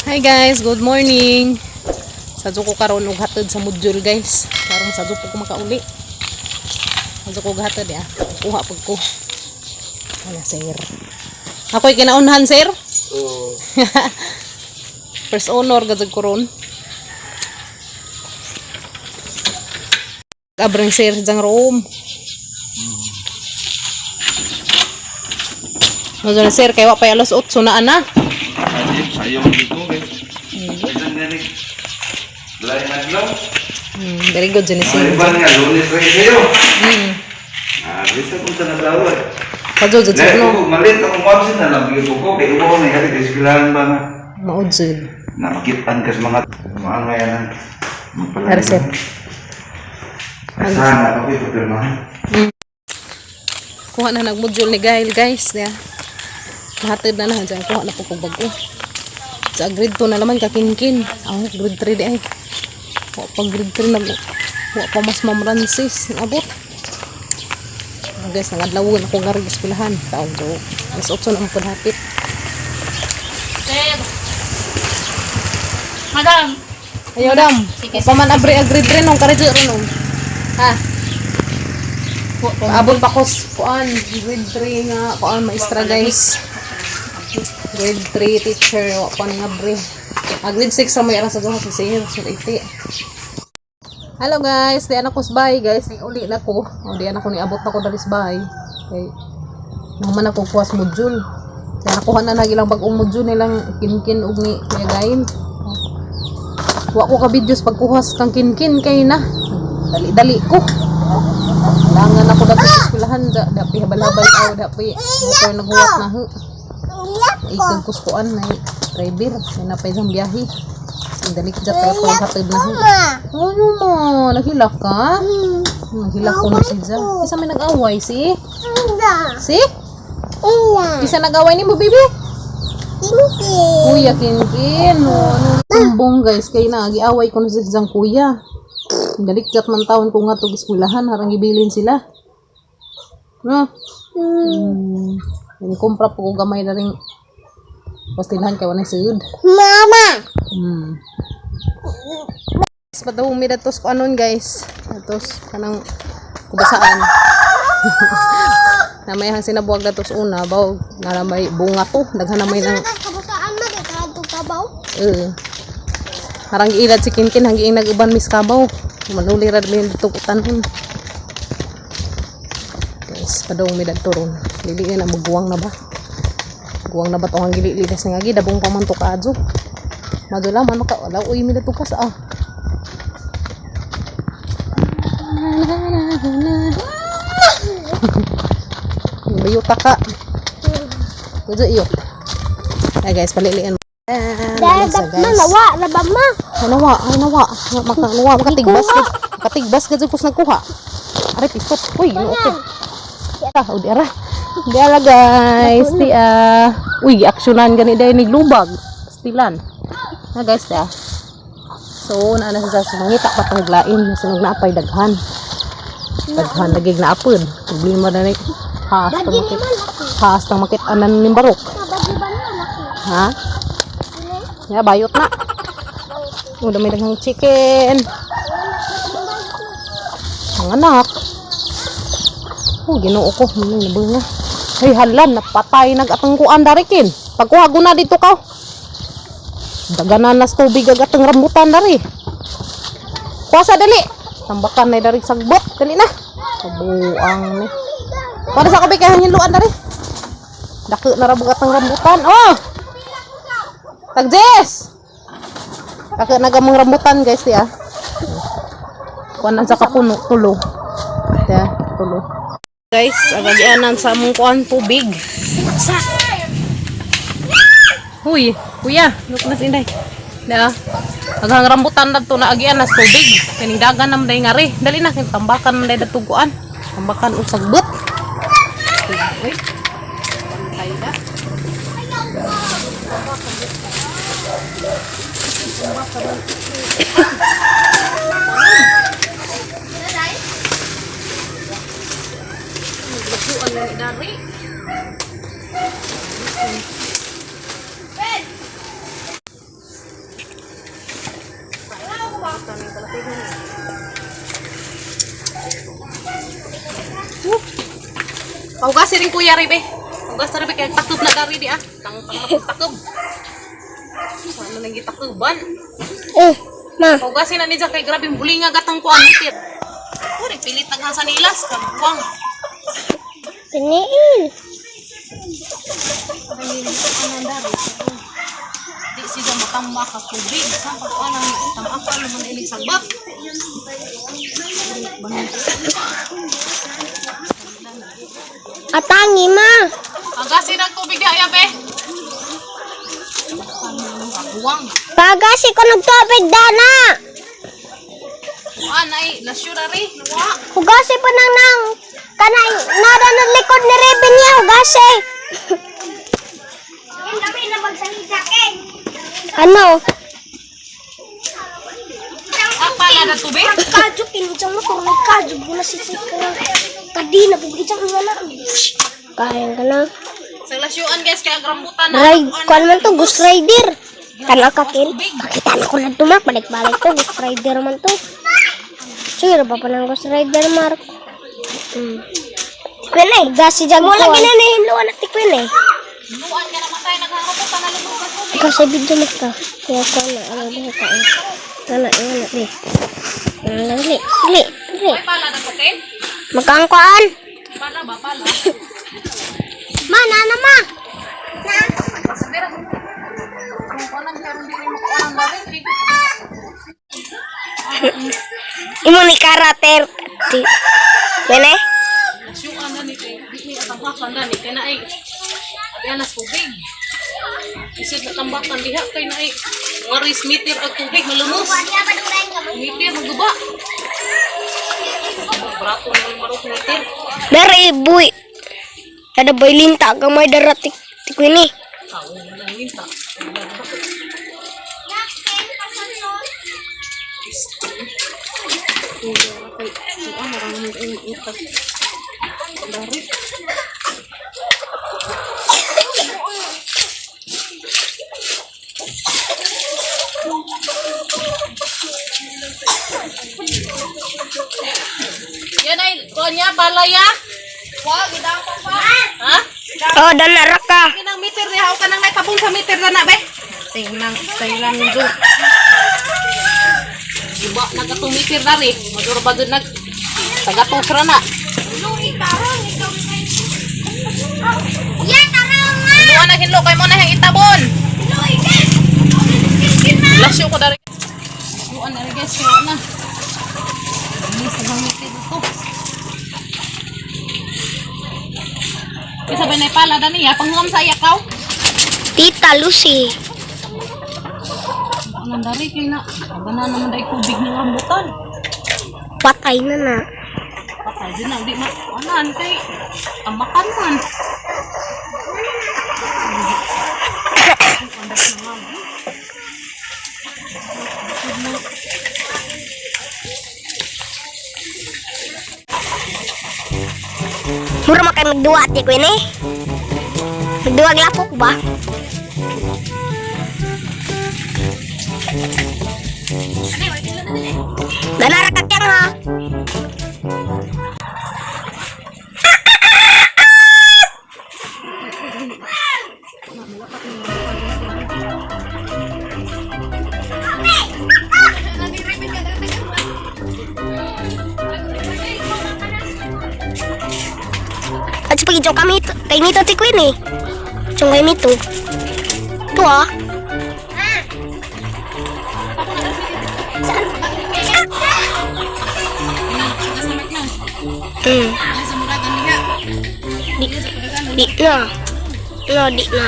Hi guys, good morning. Sadto ko karon og hatod sa module, guys. Karon sadto po ko makauli. Sadto ko hatod ya. Kuha pag ko. Wala, sir. Ako'y kinaunhan, sir. Oo. First honor gazag ko ron. Abrang sir jang room. Mo sir, kay wa pa alas 8 na ana. Ajib, sayo dito kay. Ilan gani? Lain adlaw. Very good jud ni sir. Ay ba nga Lunes ra kayo? Ah, bisa kung sa nagawa. Kadyo jud sir Lain no. ko malit ako mo absent na lang gyud ko kay ubo ni hari eskwelahan ba nga. Maud jud. Namakitan ka sa mga maangayanan. Ara, sir. Sana ako ipapirmahan. Kuha na nagmodule ni Gail, guys. Ya. Nahatid na na dyan. Kuha na po kog bago. Sa grade 2 na naman kakinkin. Ang grade 3 di ay. Wa pa grade 3 nag wa pa mas Ma'am Francis abot. Ah, guys, nangadlawon ako nga rin eskwelahan. Taong do. Alas 8 na ang panhapit. Sir. Madam. Ayaw dam. Sige. Wa pa man abre ang grade 3 nung karidyo ron nung. Ha? Paabot pa ko sa kuan, grade 3 nga kuan maestra, guys. Grade 3 teacher wa pa ni abre. Ah, grade 6 sa may ara sa duha sa senior sa 80. Hello guys, di ana ko sa bahay, guys, ni uli na ko. O di ana ko ni abot na ko dali sa bahay. Kay naman ako kuha sa module. Kaya nakuha na ilang bag-ong module nilang kinkin og ni Kuya Gail. Wa ko ka videos pagkuha sa kang kinkin kay na. Dali-dali ko. Langan ako dati sa eskwelahan, da, dapi habal-habal aw, dapi motor naghuwat na ho. Ikag kuskuan na driver, may napay isang biyahe. Dali ko dati ako hatid na ho. Ano mo, naghilak ka? Naghilak ko na si Za. Isa may nag-away, si? Si? Isa nag-away ni mo, baby? Kuya Kinkin. No, ano, tumbong guys, kay na, giaway ko na sa isang kuya. Dalikjat man taon ko nga to eskwelahan, harang gibilin sila. No? Kumpra po ko gamay na rin pastilan kay walay suyod. Mama! Padawong mi datos ko anon, guys. Datos kanang kubasaan. Na may hang sinabuag datos una baw na may bunga to daghan na may nang Kabusaan mo, kay kadto kabaw? Eh. Harang giilad si Kinkin hanggi nag-uban mis kabaw. Manuli ra mi dito kutanhon. Guys, padong mi dadto ron. Dili na magguwang na ba? Guwang na ba to ang gili-lilas nga gi dabong pa man to kaadyo. Madula man maka wala uy mi dadto kas ah. Bayuta ka. Medyo iyot. Ay guys, palilian mo. Dahil Sa ma, nawa, na ba ma? Ay nawa, ay nawa. Maka nawa, makatigbas ka. Makatigbas ka jud kus nagkuha. Aray pistot. Uy, ginoo ko. Ah, o di ara. Di ara guys, di ah. Uy, giaksyonan gani dai ni lubag. Stilan. Na guys, ah. So, naa na sa mangita pa tong lain, sinog naapay daghan. Daghan lagi naapod. Problema na ni. Haas tang makit. Haas tang makit anan ning barok. Nabagi ba na laki? Ha? Ya, bayot na. Oh, dami daghang chicken. Ang anak. Oh, Ginoo ko. Ano na nga? Ay, halan. Napatay nagatangkuan darikin. Pagkuha ko na dito ka. Daganan nas tubig agatang rambutan dari. Kuha dali. Tambakan na dari sagbot. Dali na. Kabuang ni. Para sa kabi kay hangin dari. Dako na rabog atang rambutan. Oh! Tagjes! Dako na gamang rambutan, guys, ya. Kuan sa kapuno tulo. Ya, tulo. Guys, agagianan sa among kuan tubig. Huy, kuya, look na sinday. Da. Aghang rambutan na to na agian nas tubig. Kaning dagan naman day ngari. Dali na kay tambakan man day datuguan. Tambakan og sagbot. Uy. Pantay na. Naglaguan na ni Dari. Paugasin rin kuya Ribe. Paugas na Ribe kaya takob na dari di ah. Tang tang na takob. Ano nang gitakuban? Eh, ma. Paugasin na ni dyan kay grabe bulinga gatong kuan mitir. Puri pilit naghan sa nilas kagwang. Piniil. Di siya matamba ka tubig. Sa pagkuan ang tamakan naman ilig sagbap. Atangi, ma. Agasin ang tubig di ayabe. Kagwang. Pagasi ko nagtubig dana. Kuan ay lasyura ri. Wa. Hugasi pa nang nang kanay nara ng likod ni Reben niya hugasi. Ano? Apa na tubig? Kadyo kinitsang mo kung may kadyo na si ka. Kadina pug itsang nga na. Kaya ka na. Sa lasyuan guys kaya ang rambutan na. Ride kuan man to Ghost Rider. Kana ka kin. Pakita na ko na to Mark. Balik-balik ko Ghost Rider man to. Sure ba pa ng Ghost Rider Mark? Tikwen eh. Gasi jag ko. Mo lagi na nahinluan at tikwen eh. Luan ka naman tayo nagharambutan na lumog ka tubig. Ikaw sa video mo ka. Kaya ko na ano dili ka. Ano ano di. Ano dili dili dili. Ay pala na to Ken. Magkangkuan. Pala ba pala? Ma nana ma. Pero kung kuan karon dili mo kuan dari. Imo ni karakter. Di. Bene? Lasyuan na ni kay di ni tambakan na ni kay naay. Abi anas tubig. Isig na tambakan diha kay naay. Waris meter ang tubig malumos. Meter maguba. Brato na marok meter. Dari boy. Ada boy linta gamay darat tik tikwini. Aw, nang linta. Yan ay, konya, balaya. Ha? Oh, danara ka. Kinang meter diha ka nang naitabong sa meter na na be. Tingnan tingnan do. Iba nagatong meter na ri. Maduro ba dun nag tagatong ra na. Hinluan na hinlo kay mo na hang itabon. Lasyo ko dari. Lasyoan na ri guys, kaya na. Ini sa bang meter dito. Isa ba na pala dani ya panghuam sa iyakaw? Tita Lucy. Anong dari kay na? Aba na naman dai tubig ng rambutan. Patay na na. Patay din na, di ma anan kay tamakan man. Mura man kay magduwa ati ko ini. Magduwa lapok ba? Danara ka kyang ha. At sa pagitsong kami kay mito ti Queen eh. Tsong kay mito. Ito ah. Di, di na. No, di na.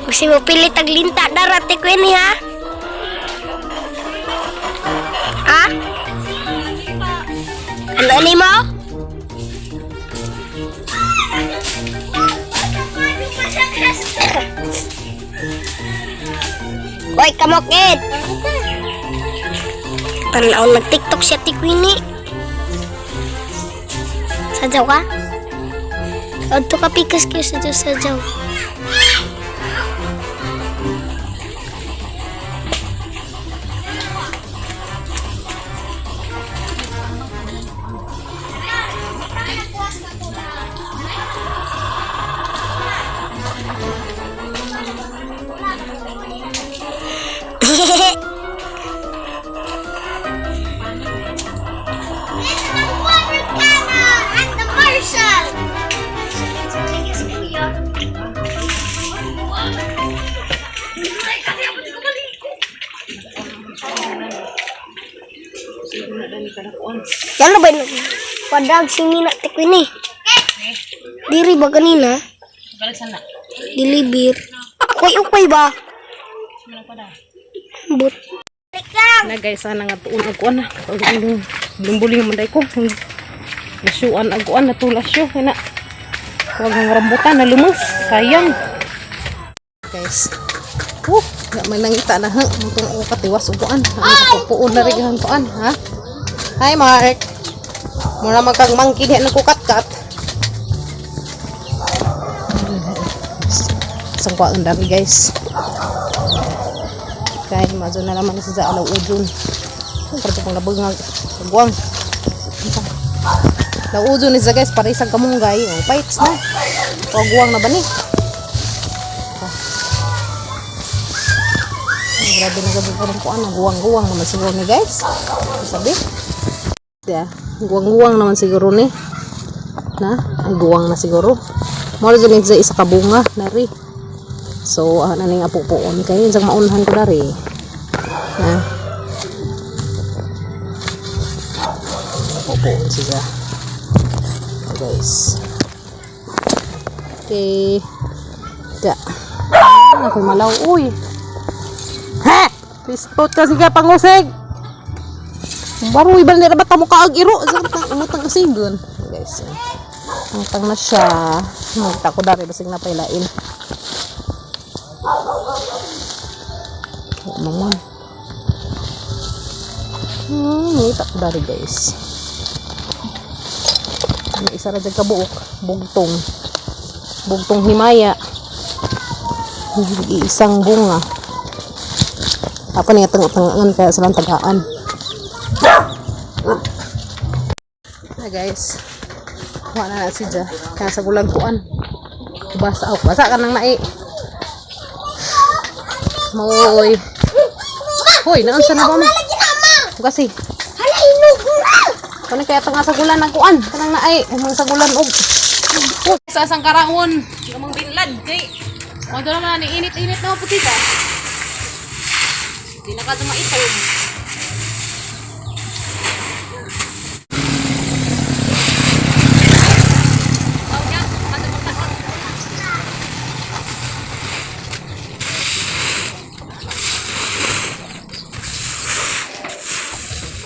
Kasi mo pilit taglinta darate ko ini ha. Ha? Ano ni mo? Oy, kamokit! Tanaw nag-TikTok siya ti Queenie. Sadyaw ka? Adto ka pikas kayo sadyaw sadyaw. Yan na ba yun? Padag si Mina Tikwin eh. Diri ba kanina? Balik sana. Deliver. Ukoy ukoy ba? But. Na guys, sana nga tuon og kuan na. Buling-buling man day ko. Lasyuan og kuan na tulasyo na. Huwag ang rambutan na lumus. Sayang. Guys. Nga may nangita na ha. Mutong ako katiwas og kuan. Ang pupuon na rin ang kuan ha. Hi Mark. Mura man kang monkey diha nagkukat-kat. Isang kuan dami guys. Kaya mazo na naman sa alaw ujun. Pero pang labag nga guwang. Law ujun ni sa guys para isang kamunggay. Oh, bites na. O guwang na ba ni? Ah. Ay, grabe na gabi parang kuan. Guwang-guwang naman siguro ni guys. Sabi? Yeah. Guwang-guwang naman siguro ni. Na? Ay, guwang na siguro. More than sa isa ka bunga na ri. So, na ning apupuon kay insang maunhan ko dari. Na. Apupuon siya. Okay, guys. Okay. Da. Ah, ako'y malaw. Uy. Ha! Pistot kasi ka pangusig. Baro ibal ni rabat mo kaag iro. Umutang usigon. Guys. Umutang na siya. Umutang ko dari basig na pailain. Oo naman. Ngita ko dari guys. May isa ra dyan kabuok. Bugtong. Bugtong himaya. Isang bunga. Apa niya tanga-tangaan kaya silang tagaan. Na guys. Kuha na na siya. Kaya sa gulag kuan. Basa ako. Basa ka nang nai. Moy. Hoy, naunsa na ba mo? Kasi Hala, hinog na! kuno kaya tanga sa gulan ang kuan. Kanang naay, mga sa gulan og. Oh, sa asang karaon. Gamang binlad kay. Mo naman ni init-init na puti ka. Di na ka tumaitog.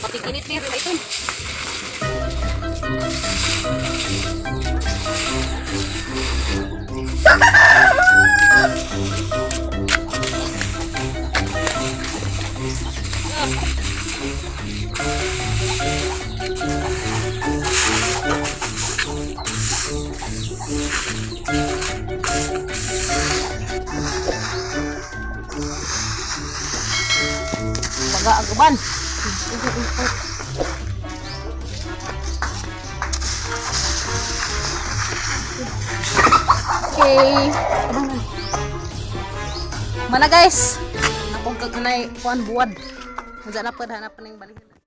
Patikinit ni rin ito. Baga ang uban. Okay. Mana guys? Akong kagunay kuan buwad. Unsa na pud hanap ning balihin.